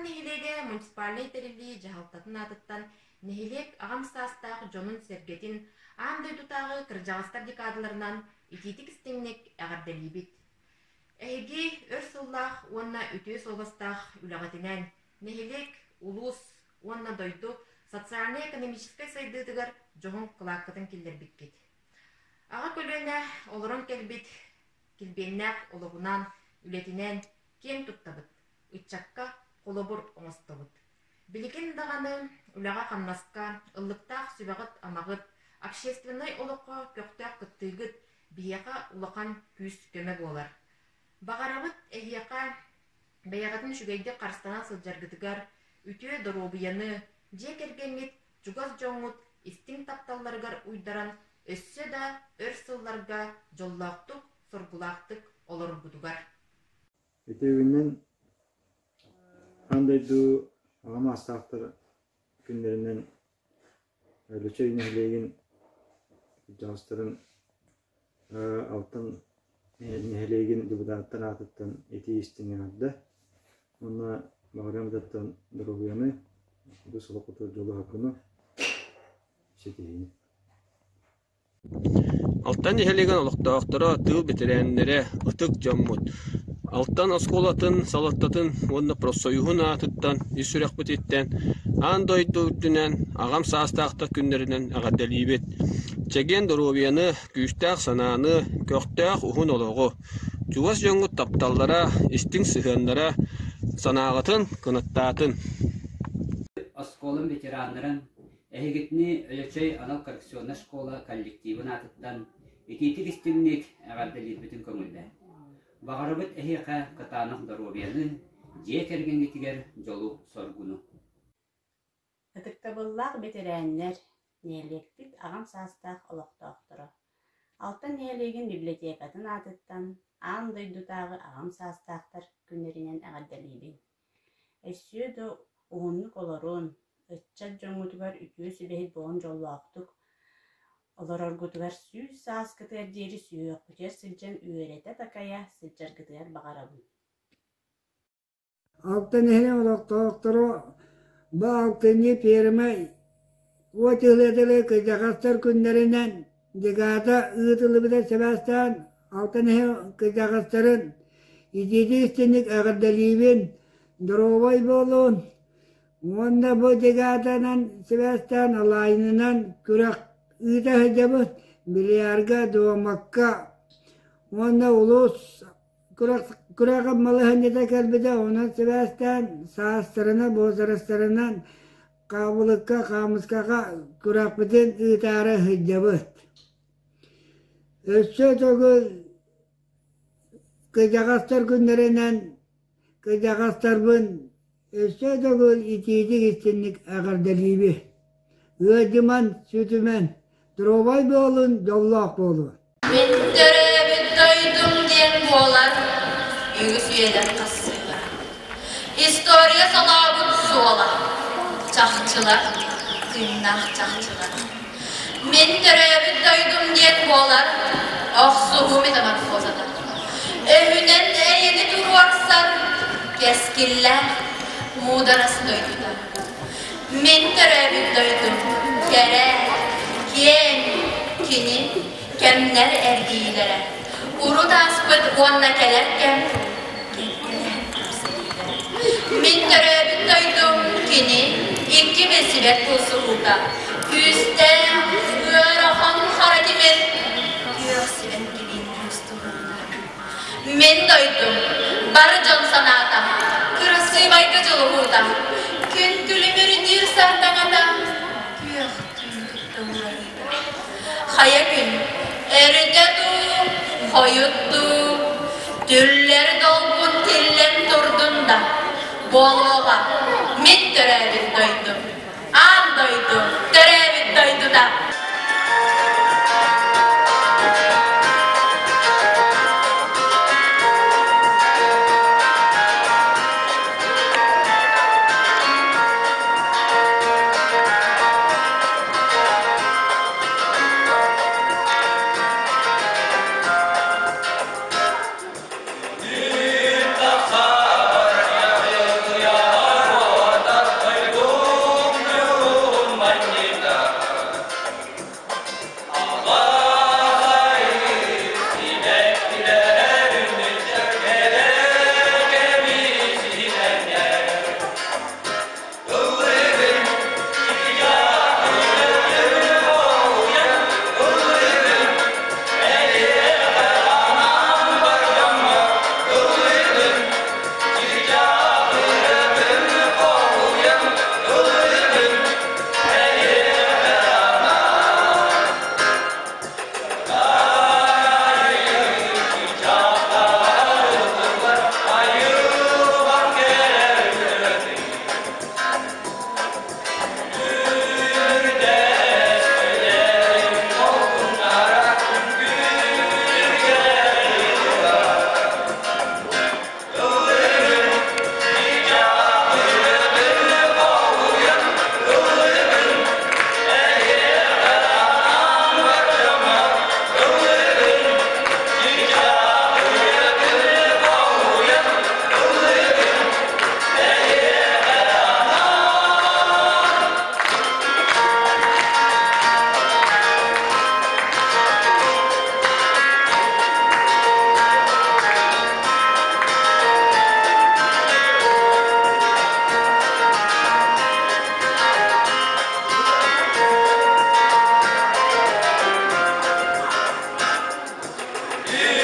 нэһилиэгэ муниципальнай тэриллии дьаһалтатын аатыттан нэһилиэк аҕам саастаах дьонун-сэргэтин аан дойдутааҕы кырдьаҕастар декадаларынан итиитик-истиҥник эҕэрдэлиибит! Эһиги өр сыллаах уонна үтүө суобастаах үлэҕитинэн нэһилиэк, улуус уонна дойду социальнай-экономическай сайдыытыгар дьоһун кылааккытын киллэрбиккит. Аҕа көлүөнэ олорон кэлбит килбиэннээх олоҕунан, үлэтинэн киэн туттабыт, ыччакка холобур оҥостобут. Билигин даҕаны үлэҕэ-хамнаска ыллыктаах сүбэҕит-амаҕыт, общественнай олоххо көхтөөх кыттыыгыт биһиэхэ улахан күүс-көмө буолар. Баҕарабыт эһиэхэ бэйэҕитин үчүгэйдик харыстанан сылдьаргытыгар, үтүө доруобуйаны, дьиэ кэргэҥҥит, чугас дьоҥҥут истиҥ тапталларыгар уйдаран өссө да өр сылларга дьоллоохтук, соргулаахтык олороргутугар. Үтүөгүнэн аан дойду аҕа маастаахтар күннэринэн Лөчөй нэһилиэгин кырдьаҕастарын Алтан нэһилиэгин депутаттар аатыттан итии-истиҥ эҕэрдэ уонна баҕарыам ыттан доруобуйаны, үгүс олоххутугар дьолу-соргуну, ситиһиини. Алтан нэһилиэгин олохтоохторо, тыыл бэтэрээннэрэ, ытык дьоммут Алтан оскуолатын салалтатын уонна профсоюһун аатыттан ис сүрэхпититтэн аан дойду үрдүнэн аҕам саастаахтар күннэринэн эҕэрдэлиибит! Чэгиэн доруобуйаны, күүстээх санааны, көхтөөх уһун олоҕу, чугас дьоҥҥут тапталлара, истиҥ сыһыаннара санааҕытын кынаттаатын! Оскуолам ветераннарын Эһигитини Өлөчөй анал коррекционнай школа коллективын аатыттан итиитик-истиҥник эҕэрдэлиирбитин көҥүллээ. Баҕарабыт эһиэхэ кытаанах доруобуйаны, дьиэ кэргэҥҥитигэр дьолу-соргуну. Ытыктабыллаах бэтэрээннэр, нэһилиэкпит аҕам саастаах олохтоохторо! Алтан нэһилиэгин библиотекатын аатыттан аан дойдутааҕы аҕам саастаахтар күннэринэн эҕэрдэлиибин! Өссө да уһуннук олорун, ыччат дьоҥҥутугар үтүө сүбэһит буолан дьоллоохтук олороргутугар 100 сааскытыгар диэри сүһүөхпүтүгэр сылдьан үөрэтэ-такайа сылдьаргытыгар баҕарабын. Алта нэһилиэк олохтоохторо бу алтынньы пиэрмэ уот ыһыытылыы кырдьаҕастар күннэринэн декада ыытыллыбыта сибээстээн алта нэһилиэк кырдьаҕастарын итиитик-истиҥник эҕэрдэлиибин, доруобай буолун уонна бу декаданан сибээстээн алаайынынан күрэх ыыта сылдьабыт бильярга, дуомакка уонна улуус Күрэҕим балаһыанньата кэлбитэ, онон сибээстээн саастарынан, буозарастарынан хаабылыкка, хаамыскаҕа күрэхпитин ыытаары сылдьабыт. Өссө төгүл кырдьаҕастар күннэринэн кырдьаҕастарбын Өссө төгүл итиитик-истинник эҕэрдэлиибит! Ыалдьыман, сүтүмэн, доруобай буолун, дьоллоох буолун! Мин төрөөбүт дойдум диэн буолар үгүс үйэлэр хасыыла. История солообут суола, чахчылар, тыыннаах чахчылар. Мин төрөөбүт дойдум диэн буолар охсуһуу метаморфозата. Өһүнэн эйэни туруорсар кэскиллээх муударас дойдута. Мин төрөөбүт дойдум кэрэ, киэҥ, кини кэмнэр эргиилэрэ. Урут ааспыт уонна кэлэр кэм кэккэлэһэн кэпсэтиилэрэ. Мин төрөөбүт дойдум кини икки билсибэт булсуһуута. Күүстээх, ыарахан хара тимир күөх сибэккилиин куустуһуута. Мин дойдум, бары дьон санаата, кырасыабайга дьулуһуута, күн күлүмүрдүүр сардаҥата, күөх түүн кытта уураһыыта. Хайа күн, эрдэ дуу, хойут дуу, түллэр долгун тиллэн турдун да, буолуоҕа, мин төрөөбүт дойдум, аан дойду төрөөбүт дойдута. Сир!